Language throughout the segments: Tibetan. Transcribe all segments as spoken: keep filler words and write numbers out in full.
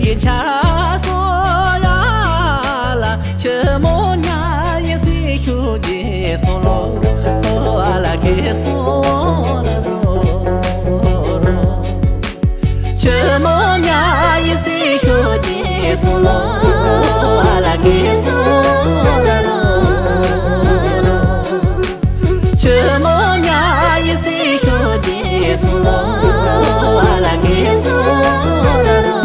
ཡིན་ཆ་སོ་ཡ་ལ་ཆི་མོ་ཉ་ཡིན་སི་ཤུ་ཇི་སོ་ལོ་ཨ་ལ་ཁེ་སོ་ལ་རོ། ཆི་མོ་ཉ་ཡིན་སི་ཤུ་ཇི་སོ་ལོ་ཨ་ལ་ཁེ་སོ་ལ་རོ། ཆུ་མོ་ཉ་ཡི་སི་ཤོ་ཅི་སུ་ལོ་ཨ་ལ་ཀི་སུ་ལ་རོ།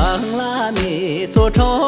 ཨང་ལ་མི་ཐོ་ཁྲོ་